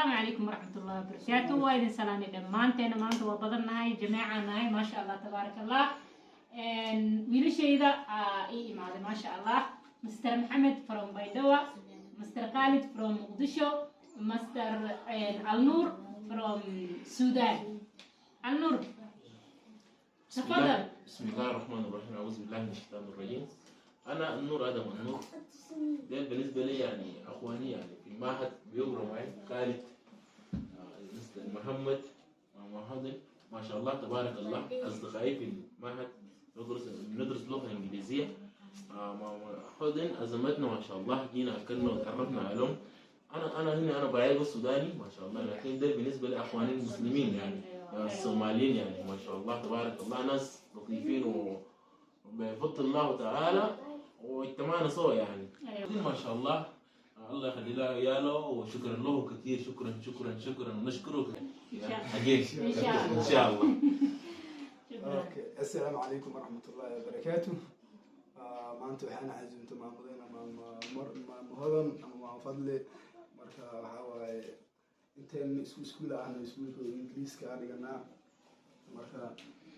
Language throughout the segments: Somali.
Asalaamu calaykum waraxmatullahi wabarakaatu. Waa idin salaanay dhammaanteena. Maanta waa badannahay, jameecaan nahay, maasha Allah, tabaaraka Allah. Wiilashayda aa ii imaaday, maasha Allah: Mr Maxamed from Baydhawa, Mr Khalid from Muqdisho, Mr Alnuur from Sudan. Alnuur, تفضل. بسم الله الرحمن الرحيم، أعوذ بالله من الشيطان الرجيم. أنا النور آدم النور. ده بالنسبة لي يعني أخواني، يعني في المعهد بيقروا معي، خالد، مستر محمد، ماما حاضر، ما شاء الله تبارك الله، أصدقائي في المعهد، بندرس لغة إنجليزية. ماما حاضن عزمتنا، ما شاء الله، جينا أكلنا وتعرفنا عليهم. أنا هنا أنا بعيب السوداني ما شاء الله، لكن ده بالنسبة لأخواني المسلمين، يعني الصوماليين، يعني ما شاء الله تبارك الله، ناس لطيفين وبفضل الله تعالى واجتمعنا سوا يعني. ما شاء الله، الله يخلي له عياله، وشكرا له كثير، شكرا شكرا شكرا، ونشكره. إن شاء الله. أجين. إن شاء الله. ان شاء الله. شكرا. Okay, assalaamu calaykum waraxmatullaahi wabarakaatu. Maanta waxaan casuumtay maamadeyna, maama maama Hodan ama maama Fadli. Marka waxaa waaye inteen isku iskuul ahna, iskuulka Ingiriiska aan dhiganaa. Marka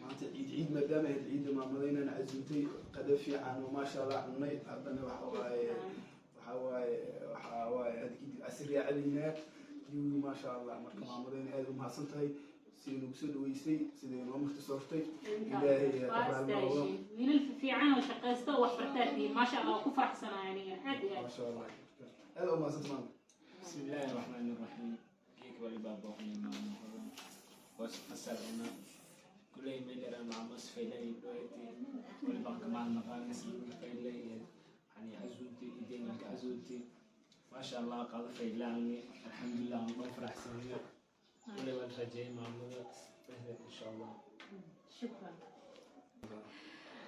maanta ciid ciid maadaama ahayd ciidda, maamadeynana casuumtay, qada fiican oo maasha Allah cunay. Haddana waxaa waaye hadda kadib casriya cabaynaa jawigu, maasha Allah. Marka maamadeyna aad u mahadsan tahay sidai nagu soo dhaweysay, siday noo marti soortay. Ilaahay ha Waa ka raali noqdo. istaashay wiilal fiican oo shaqaysta oo wax bartaa tihiin, maasha Allah, waa ku faraxsanahay aniga aad iyo aad. Maasha Allah, aad u mahadsanta maama. بسم الله الرحمن الرحيم. كيك ولي بابا ماما وسألنا كل ما يلرا مع مس فيلي دويتي ولي بقى مع النقانس فيلي، يعني عزوتي إيدينا عزوتي، ما شاء الله، قال فيلاني، الحمد لله، الله فرح سنة كل ما رجعي مع إن شاء الله. Shukran.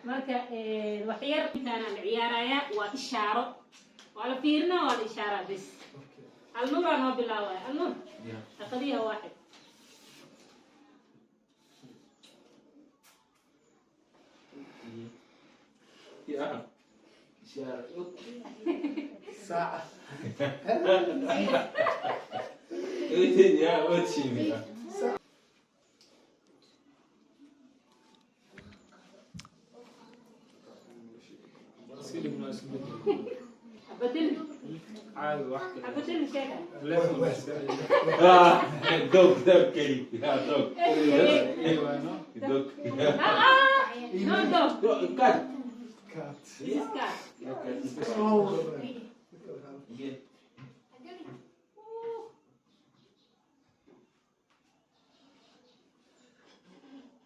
Marka wax yar intaana la ciyaaraya waa ishaaro, waa la fiirina, waa la ishaaraa bes. Alnuuraa noo bilaabaya. Alnuur, aqadiha waaxid. يا إشارة. Saaca. يا وتشيني. اسكلي اسكلي. Abadel. عادي واحدة. Abadel sheega. Dog, dog كريم يا dog. ايوه no. Dog. No dog. Cat. Cat. This is cat. Oh. Yeah.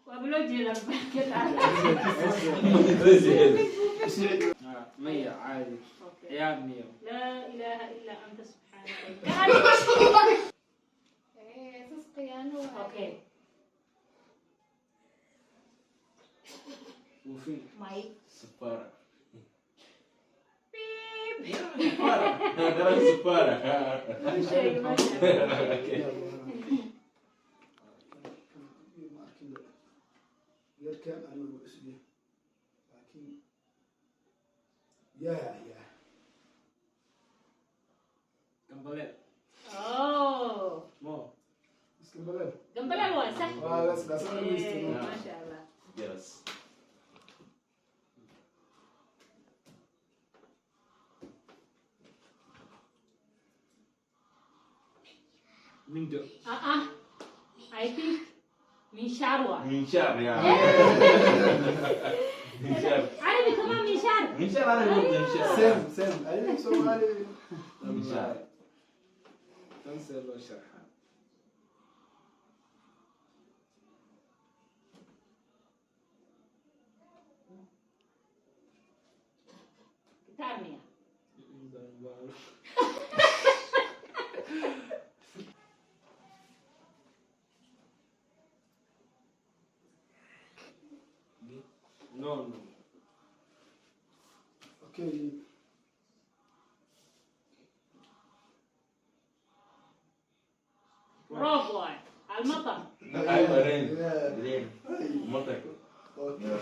Waaba loo jeedaa. مية عادي. Okay. يا مية. لا إله إلا أنت سبحانك. Okay. وفين May. سفارة. Beep. سفارة، ترى سفارة. Ma sheegi, ma sheegi. Ma arkin yarkan anagu cusub yahay, laakiin ya Gambaleel. Oh. Mo. Iska baleel. Gambaleel waa sax. Waa las las. Maasha Allah. Yes. Mindo. Ah ah. I think minshaar waa. منشار يا منشار. Carabi كمان minshaar. منشار، انا قلت منشار. Same same ayuu Soomaali. منشار. تنسى لو شرحها. Gitaar miya? No. Okay. Roob waay. المطر. ايوه، rain. Yeah. Rain، مطر. Okay.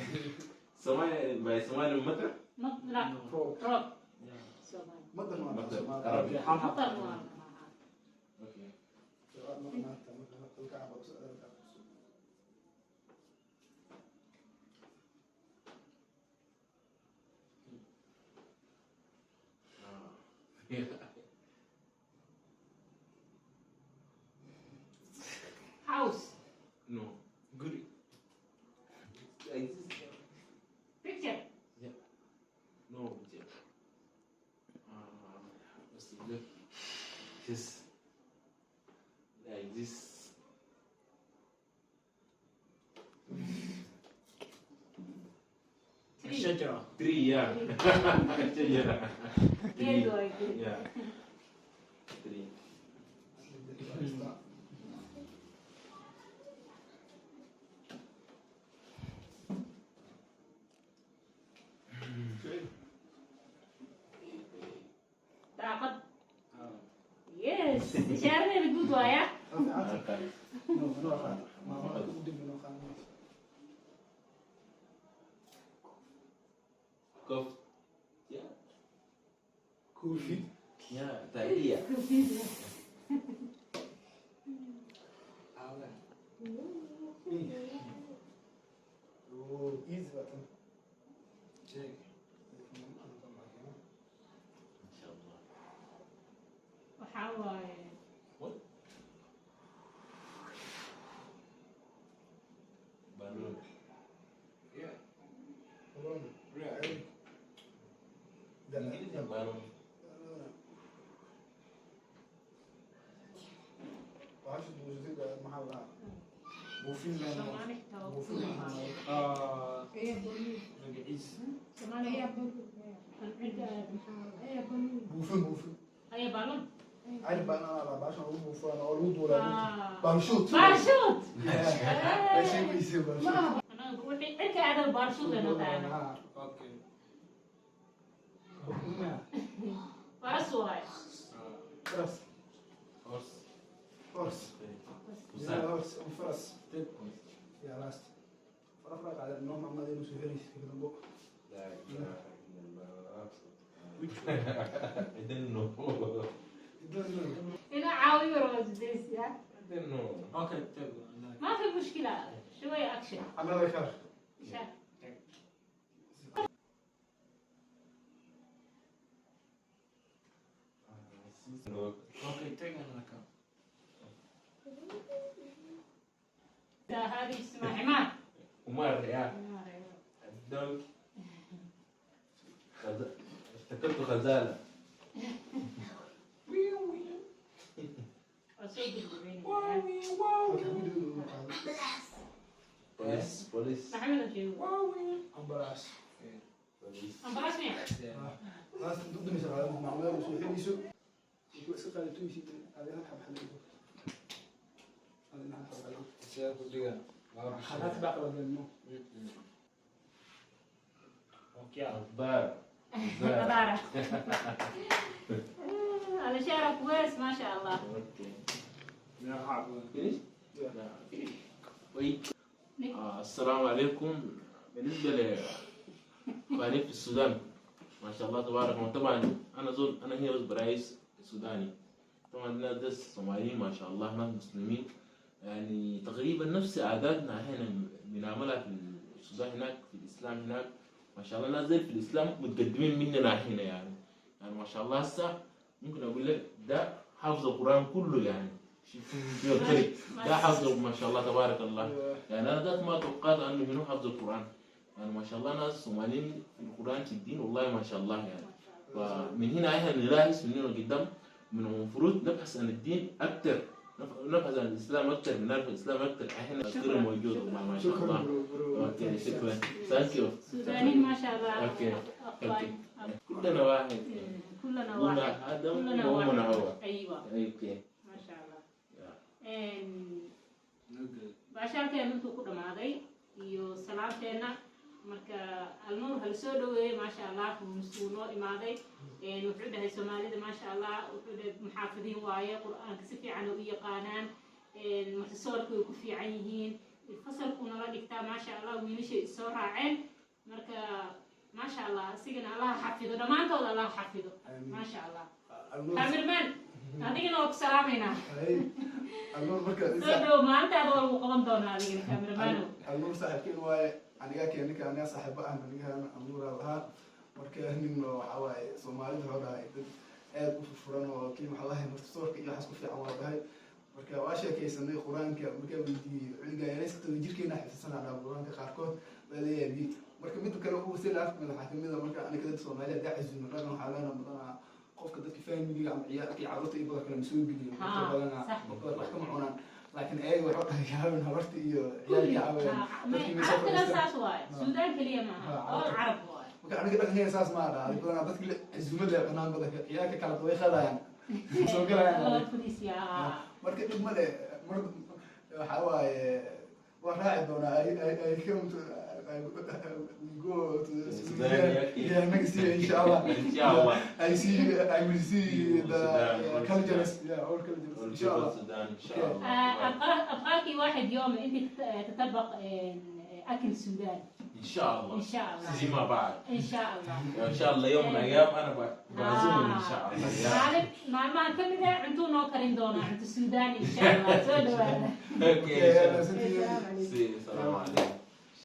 Somali by Somali مطر. لا. Roob. Roob. Soomaali. Madar ma مطر Soomaali. عربي. مطر waa. Okay. Maanta marka ilkaha qabso, ilkaha qabso. House. No. Guri. Like this. Picture. No. Yeah. What's the look? This. Like this. Tree. Shajara. Tree, yeah. Yeah. Geed waay, geed. Yeah. Tree. Daaqad. Yes, ishaaradeeda guud waaya. No, no qaad. Maama ugu dambe noo qaad. Cough. Yeah. Koofi. Yeah. Tahiya. Aawe. Oh, easy button. Sheeg. Inshallah. Waxaa waaye What? Balloon. Yeah. Balloon. Yeah. Ingiriisi balloon. Bahasha duusatay maxaa la dhahaa? Buufin leen. Soomaali xitaa waa ku Buufin leen. Ah, magaciis. Soomaali cidda maxaa? Buufin, buufin. Aya, balloon. Cari baan anaa lahaa, bahashan lagu buufaan oo lagu duulaa. Ah. Baarshuut. Baarshuut. Yeah. Way sheegaysaa baarshuut. Anaga wixii cirka aadaba baarshuut leenoo tahay. Ah. Okay. Faras waaye. Faras. Horse. Horse. Busan. Yeah, horse. Faras. Yeah, last. Fara qaada noo mamada inuu soo helaysa dambo. La ilaha illallah. I don't know. Inuu caawiyo roosdaysiya. I don't know. Okay, tag. ما في مشكلة، شوية أكشن. Another car. شاف. Okay, tag another car. هذه اسمها عماد. عمر يا الدوك. افتكرته غزالة. وسوق الجبين. بوليس بوليس. محمد شو؟ Ambalaas. بوليس. أمبراس مين؟ Last intuu dambaysa qaada macmada inuu soo helayso. Wuxuu iska qaaday tuushi adiga hal xab xal. Adiga hal xab xal. Sidee ku dhigaa? Xalaad baa qabadan no. Okay. أخبار. غدارة على شعرك كويس ما شاء الله. Okay. Meeqa xabo? Finish? Yeah. Wait. السلام عليكم. بالنسبة لإخواني في السودان، ما شاء الله تبارك الله. طبعا أنا زول، أنا هنا بس برايس سوداني. طبعا الناس ده الصوماليين ما شاء الله ناس مسلمين، يعني تقريبا نفس عاداتنا هنا بنعملها في السودان هناك في الإسلام هناك ما شاء الله الناس زي في الإسلام متقدمين مننا هنا. يعني ما شاء الله هسه ممكن أقول لك ده حافظ القرآن كله، يعني شوف فيه الفرق، ده حافظ ما شاء الله تبارك الله. يعني انا ذات ما توقعت انه منو حفظ القران. يعني ما شاء الله ناس صوماليين في القران في الدين والله ما شاء الله. يعني فمن هنا احنا نلاحظ من هنا قدام من المفروض نبحث عن الدين اكثر، نبحث عن الاسلام اكثر، بنعرف الاسلام اكثر. احنا شكراً. كثير موجود والله ما شاء شكرا الله. Bro, bro. Okay, شكرا، thank you. سودانيين ما شاء الله. Okay. أخوان. كلنا واحد. كلنا واحد. ابونا ادم كلنا وامنا واحد. حواء. أيوة. Okay. ما شاء الله. Yeah. Baashaalkeena intuu ku dhamaaday iyo salaamteena. Marka Alnuur hala soo dhaweeyey, maasha Allah, wuu noo imaaday. Wuxuu dhahay Soomaalida maasha Allah, wuxuu dhahay muxaafidiin waaye, Qur-aanka si fiican u yaqaanaan, martisoorka way ku fiican yihiin, fasalkuu nala dhigtaa maasha Allah, wiilashay isoo raaceen. Marka maasha Allah, isigana Allaha xafido, dhammaantood Allaha xafido. Amiin. Maasha Allah. Alnuur. Cameraman. Adigana waa ku salaamaynaa. Hay, Alnuur marka. Soo dhow, maalintaada waa lagu qaban doonaa adigana, cameraman-o. Alnuur saaxiibkeen waaye, anigaa keen ninka, anigaa saaxiibo ah, anigaan Alnuuraa lahaa. Marka nin waxaa waaye Soomaalida wuxuu dhahay dad aad u furfuran oo kii maxaa lahay martisoorka iyo waxaas ku fiican waa dhahay. Marka waa sheekaysanay, Qur-aanka markaa weydiiyey culiga yarayskata jirkeena xifdisanaa dhaa Qur-aanka qaarkood waa la yaabiyey. Marka midda kale uu si laafka waxaa kamid a marka aniga dadka Soomaaliya hadaa casuumo, dhaqan waxaa leena badanaa qofka dadka family-ga ama ciyaalka iyo carruurta iyo badan kale ma soo geliyo dadka badanaa badan wax kama cunaan, laakiin ayaga waxuu dhahay caawin habarta iyo ciyaalkii caawiyaan dadkii may soo Carabtana fadhiistaan. Saas waaye, Suudaan keliya maaha, all Carab waaye. Marka aniga dhaqankeena saas ma dhaha, badanaa dadka casuumada cunaan badanka ciyaalka kala way qadayaan, soo galayaan. Loo fadhiisiyaa. Marka dhib ma le, mar waxaa waaye waan raaci doonaa. I come to I we go to Sudan, yeah. Yeah, next year, inshallah. Inshallah. I see I will see the Sudan, all cultures, yeah, all cultures, all inshallah. people Sudan, inshallah. أبغاكي واحد يوم أنت تطبق أكل سوداني. ان شاء الله. إن شاء الله. فيما بعد. إن شاء الله. ان شاء الله يوم من الايام انا بعزمهم ان شاء الله. Maalin maalmahan ka mid ah cuntuu noo karin doonaa cunto Suudaani, insha Allah. Soo dhawaada. Okay. Okay, السلام عليكم. السلام عليكم.